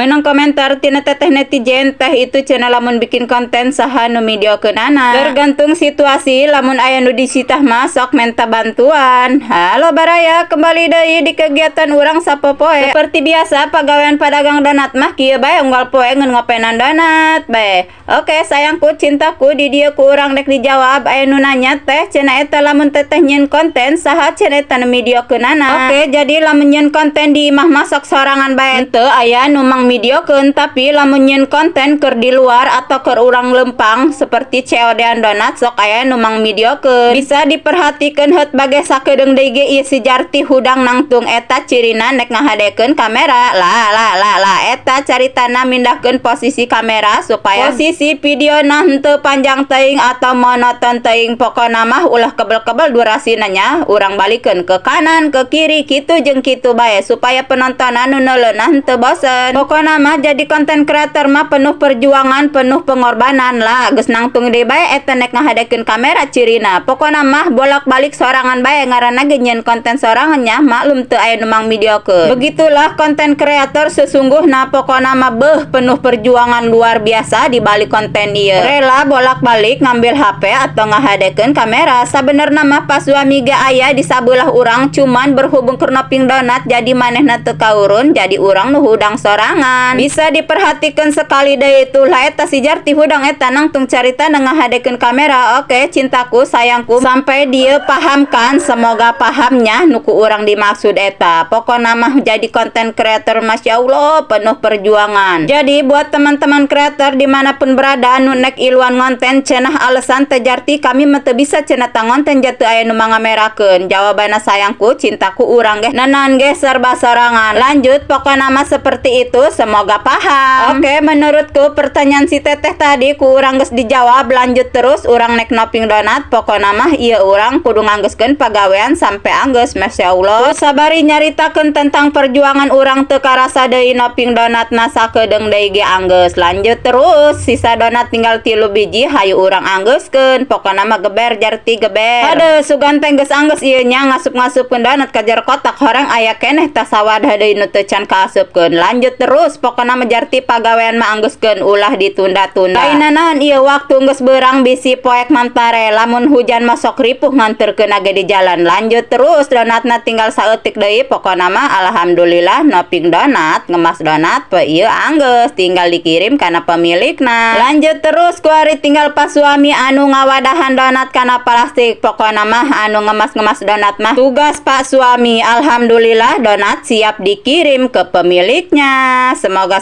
Menang komentar tina teteh netizen, "Teh, itu cenah lamun bikin konten saha nu midiokeunana?" Tergantung situasi, lamun aya nu disitah mah sok menta bantuan. Halo baraya, kembali deui di kegiatan urang sapopoe. Seperti biasa, pagawean pedagang donat mah kieu bae, unggal poe ngan ngopenan donat bae. Oke, sayangku, cintaku, di dieu ku urang dek dijawab aya nu nanya, "Teh, cenah eta lamun teteh nyieun konten saha cenah eta nu midiokeunana?" Oke, jadi lamun nyieun konten di imah mah sok sorangan bae, teu aya nu mangmidiokeun, tapi lamun nyieun konten keur di luar atau keur urang lempang seperti COD-an donat, sok aya nu mangmidiokeun. Bisa diperhatikeun heut bage sakedeung deui ge ieu si Jarti hudang nangtung, eta cirina nek ngahadekeun kamera. Lah lah lah lah, eta caritana mindahkeun posisi kamera supaya posisi videona henteu panjang teuing atau monoton teuing. Pokona mah ulah kebel-kebel durasina nya, urang balikeun ke kanan, ke kiri, kitu jeung kitu bae supaya penonton anu neuleunna henteu bosen. Pokona mah jadi konten creator mah penuh perjuangan, penuh pengorbanan. Lah, geus nangtung deui bae eta nek ngahadekeun kamera cirina. Pokona mah bolak-balik sorangan bae, ngaranna ge nyieun konten sorangan nya, maklum teu aya nu mangmidiokeun. Begitulah konten kreator sesungguhna. Pokona mah beuh, penuh perjuangan luar biasa di balik konten ieu. Rela bolak-balik ngambil HP atau ngahadekeun kamera. Sabenerna mah pas suami ge aya di sabelah urang, cuman berhubung keur noping donat jadi manehna teu kaurun, jadi urang nu hudang sorangan. Bisa diperhatikan sekali deui tuh lah, eta si Jarti hudang, eta nangtung carita ngahadekeun kamera. Oke, cintaku, sayangku, sampai dia paham kan? Semoga pahamnya nu ku urang dimaksud eta. Pokona mah jadi konten creator, masya Allah, penuh perjuangan. Jadi buat teman-teman kreator dimanapun berada nu nek iluan ngonten, cenah alasan, "Teh Jarti, kami mah teu bisa cenah tah ngonten ja teu aya nu mangamerakeun." Jawabanna, sayangku, cintaku, urang ge nanan ge serba sorangan. Lanjut, pokona mah seperti itu, semoga paham. Oke, menurutku pertanyaan si teteh tadi ku urang geus dijawab. Lanjut terus urang nek noping donat. Pokona mah ieu urang kudu nganggeuskeun pagawean sampai anggeus, masya Allah. Sabari nyaritakeun tentang perjuangan urang, teu karasa deui noping donat na sakedeung deui ge anggeus. Lanjut terus, sisa donat tinggal 3 biji, hayu urang anggeuskeun. Pokona mah geber Jarti, geber. Aduh, sugan teh geus anggeus ieu nya, ngasup-ngasupkeun donat ka jero kotak, horeng aya keneh tah sawadah deui nu teu can kaasupkeun. Lanjut terus, pokona mah Jarti pagawean mah anggeuskeun, ulah ditunda-tunda. Lain naon ieu, waktu geus beurang, bisi poek mantare, lamun hujan mah sok ripuh nganterkeun ge di jalan. Lanjut terus, donatna tinggal saeutik deui. Pokona mah alhamdulillah noping donat, ngemas donat pe ieu anggeus, tinggal dikirim kana pemilikna. Lanjut terus, kuari tinggal pas suami anu ngawadahan donat kana plastik. Pokona mah anu ngemas-ngemas donat mah tugas pak suami. Alhamdulillah donat siap dikirim ke pemiliknya. Semoga